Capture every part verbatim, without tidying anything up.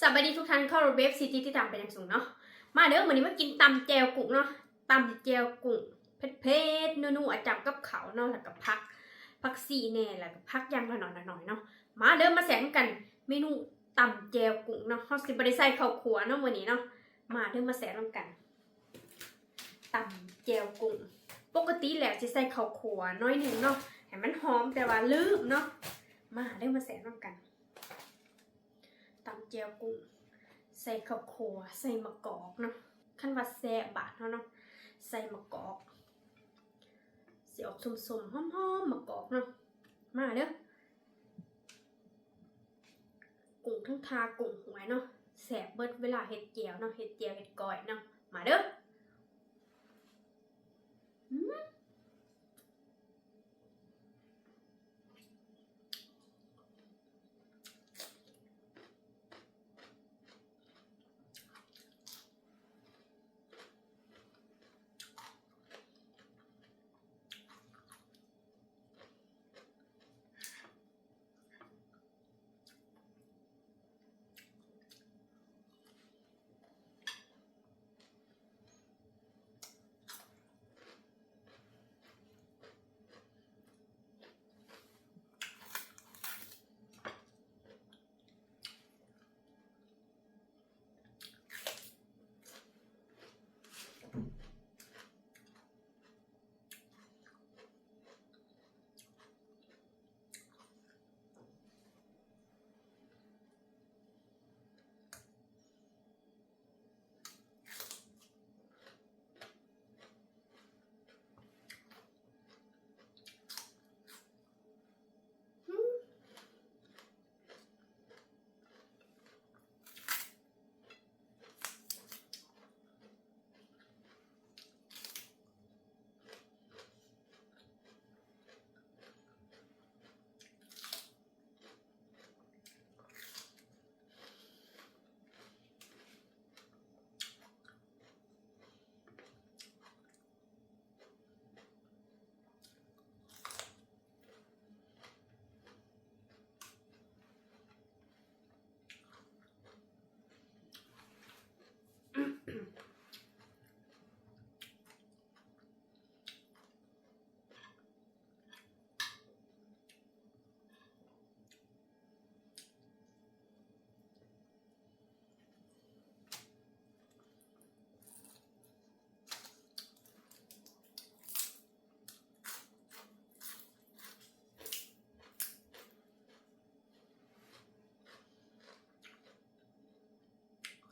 สบายดีทุกท่าน ขอบคุณเอฟซีที่ติดตามเป็นอย่างสูงเนาะ มาเด้อ มื้อนี้มากินตำแจ่วกุ้งเนาะ ตำแจ่วกุ้งเผ็ดๆ นัวๆ จ้ำกับข้าวเนาะ แล้วก็ผัก ผักชีแหน่ แล้วก็ผักอย่างละหน่อยๆ เนาะ มาเด้อ มาแซ่บกัน เมนูตำแจ่วกุ้งเนาะ เฮาสิบ่ได้ใส่ข้าวคั่วเนาะมื้อนี้เนาะ มาเด้อ มาแซ่บนำกัน ตำแจ่วกุ้ง ปกติแล้วสิใส่ข้าวคั่วหน่อยหนึ่งเนาะ ให้มันหอม แต่ว่าลืมเนาะ มาเด้อ มาแซ่บนำกัน ตำแจ่วกุ้ง ใส่ข้าวคั่ว ใส่มะกอกเนาะ คันว่าแซ่บบ้านเฮาเนาะ ใส่มะกอก สิออกส้มๆ หอมๆ มะกอกเนาะ มาเด้อ กุ้งทั้งทา กุ้งหวยเนาะ แซ่บเบิดเวลาเฮ็ดแจ่วเนาะ เฮ็ดแจ่วเฮ็ดก้อยเนาะ มาเด้อ อืม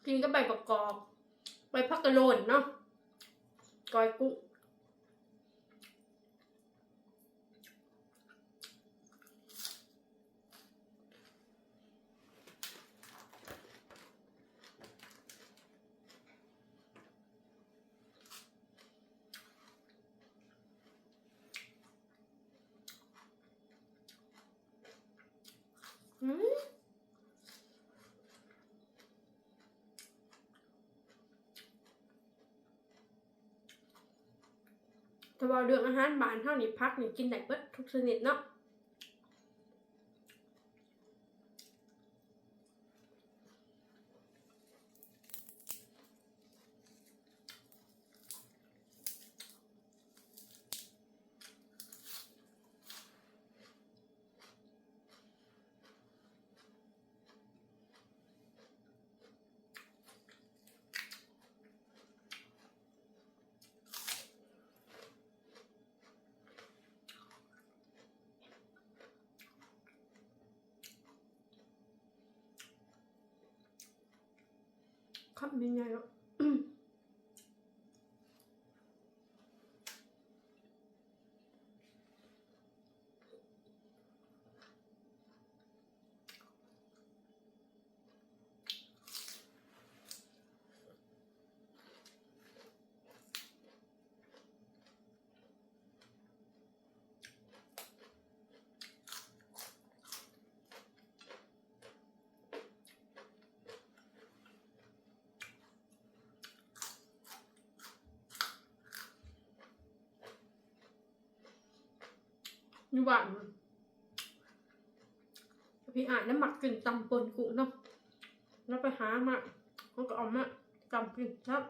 กินกับใบบักกอก ใบผักกะโหล่นเนาะ ก้อยกุ้ง อืม แต่ว่าเรื่องอาหารบ้านเฮานี่ ผักนี่กินได้เบิดทุกชนิดเนาะ คำใหญ่ๆเนาะ อยู่บ้าน พี่อ้ายน่ะมักกินตำป่นกุ้งเนาะ แล้วไปหามา มันก็เอามาตำกินครับ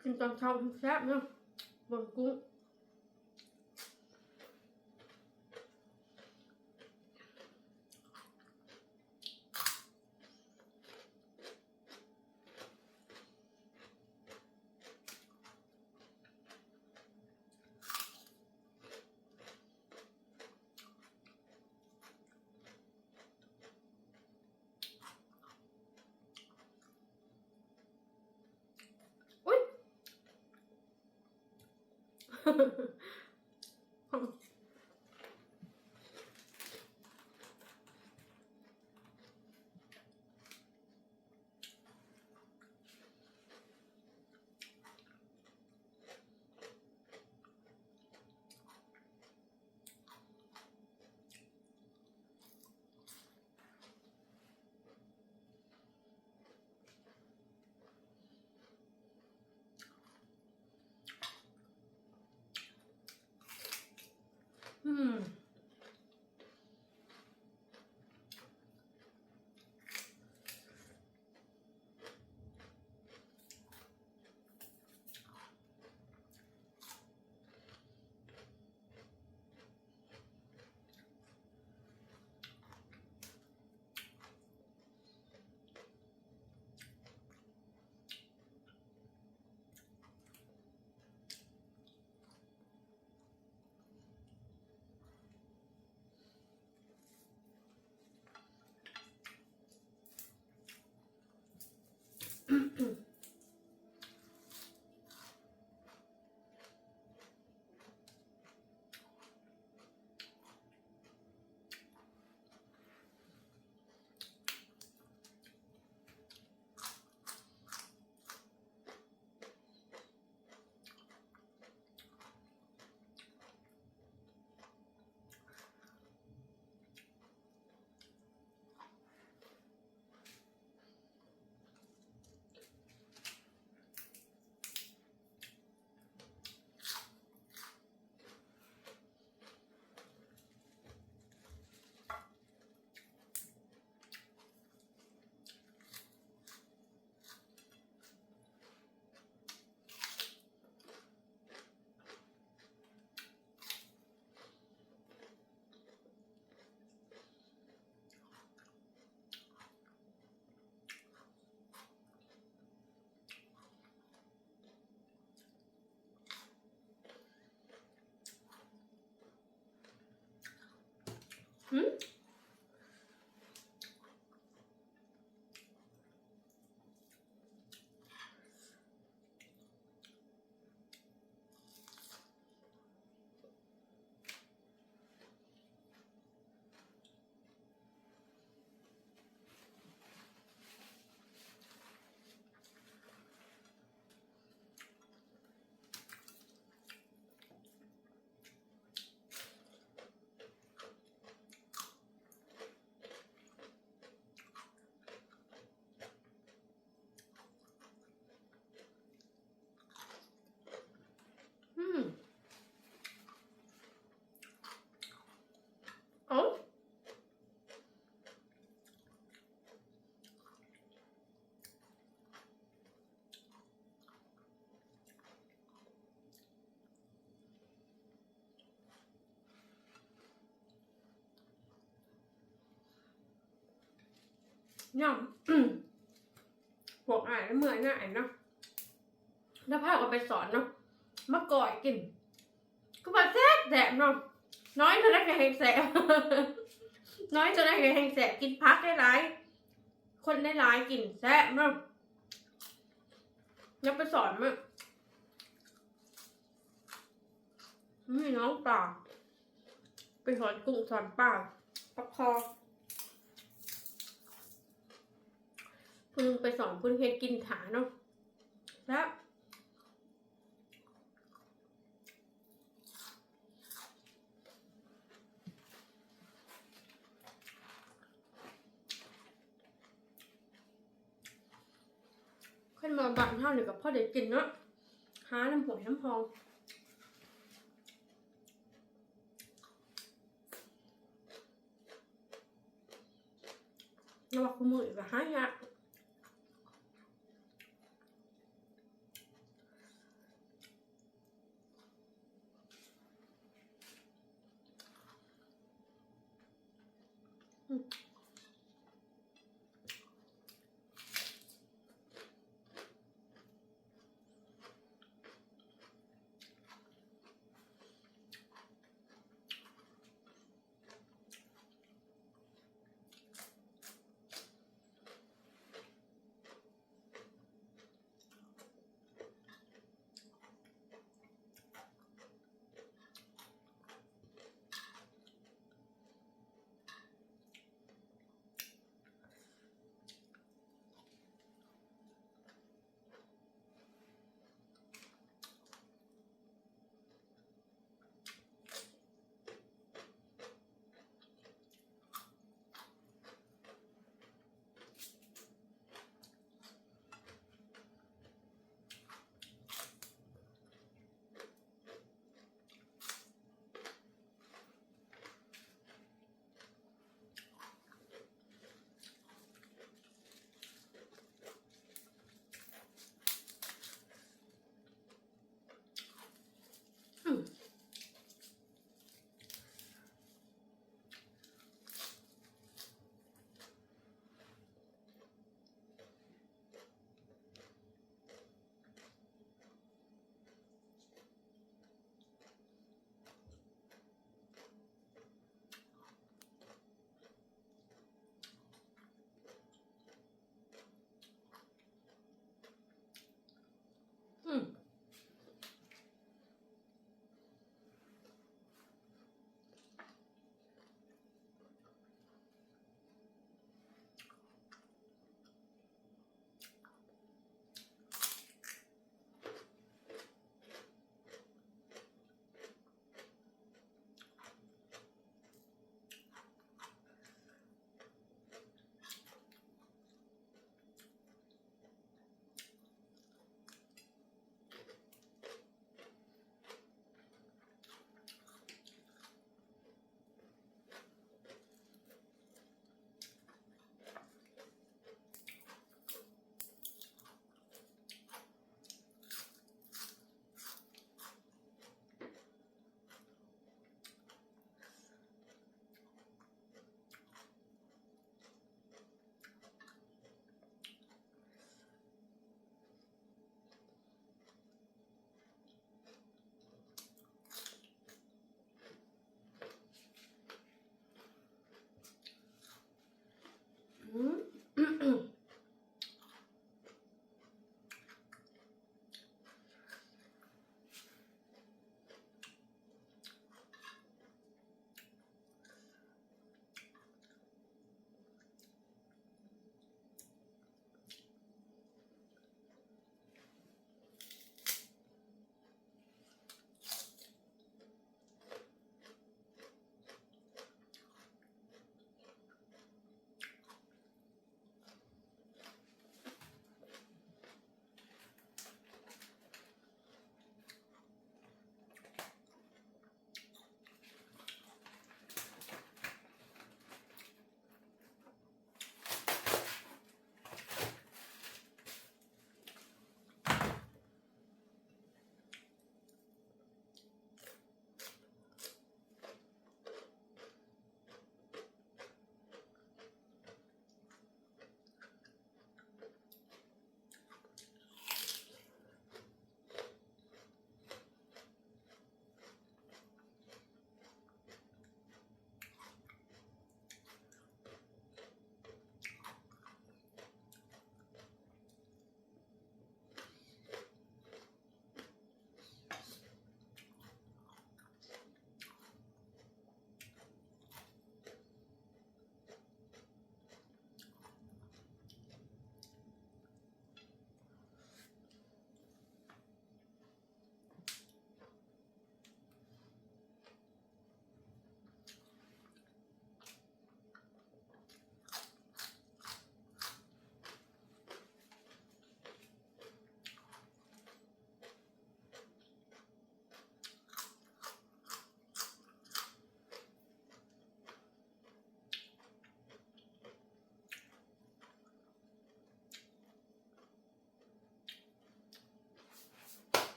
กินตอนเช้าแซ่บเนาะ บนกุ้ง อุ๊ย อืม หืม อืม เอ้า เนี่ย พวกอ้ายเมื่อยหน้าอ้ายเนาะ แล้วพากันไปสอนเนาะ มาก่อยกิน ก็ว่าแซ่บแซ่บเนาะ น้อยเท่านั้นก็แฮงแซ่บ น้อยเท่านั้นก็แฮงแซ่บ กินผักหลายๆ คนหลายๆ กินแซ่บเนาะ แล้วไปสอนมา นี่น้องปลา ไปสอนกุ้งสอนปลา ปลาคอ เพิ่นไปสอนเพิ่นเฮ็ดกินถาเนาะ แล้ว คันมาบ้านเฮานี่ก็พอได้กินเนาะ หาน้ำห้วยน้ำคลอง แต่ว่าคู่มื้อก็หายาก อืม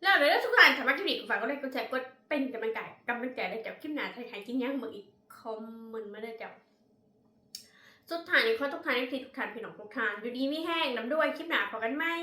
แล้วเด้อทุกท่าน ถ้ามักคลิปนี้ก็ฝากกดไลค์กดแชร์กดเป็นกำลังใจกำลังใจได้เจ้า คลิปหน้าถ้าใครกินหยังมื้ออีกคอมเมนต์มาได้เจ้า สุดท้ายนี้ขอทักทายเอฟซีทุกท่านพี่น้องทุกท่าน อยู่ดีมีแฮงร่ำรวย คลิปหน้าพบกันใหม่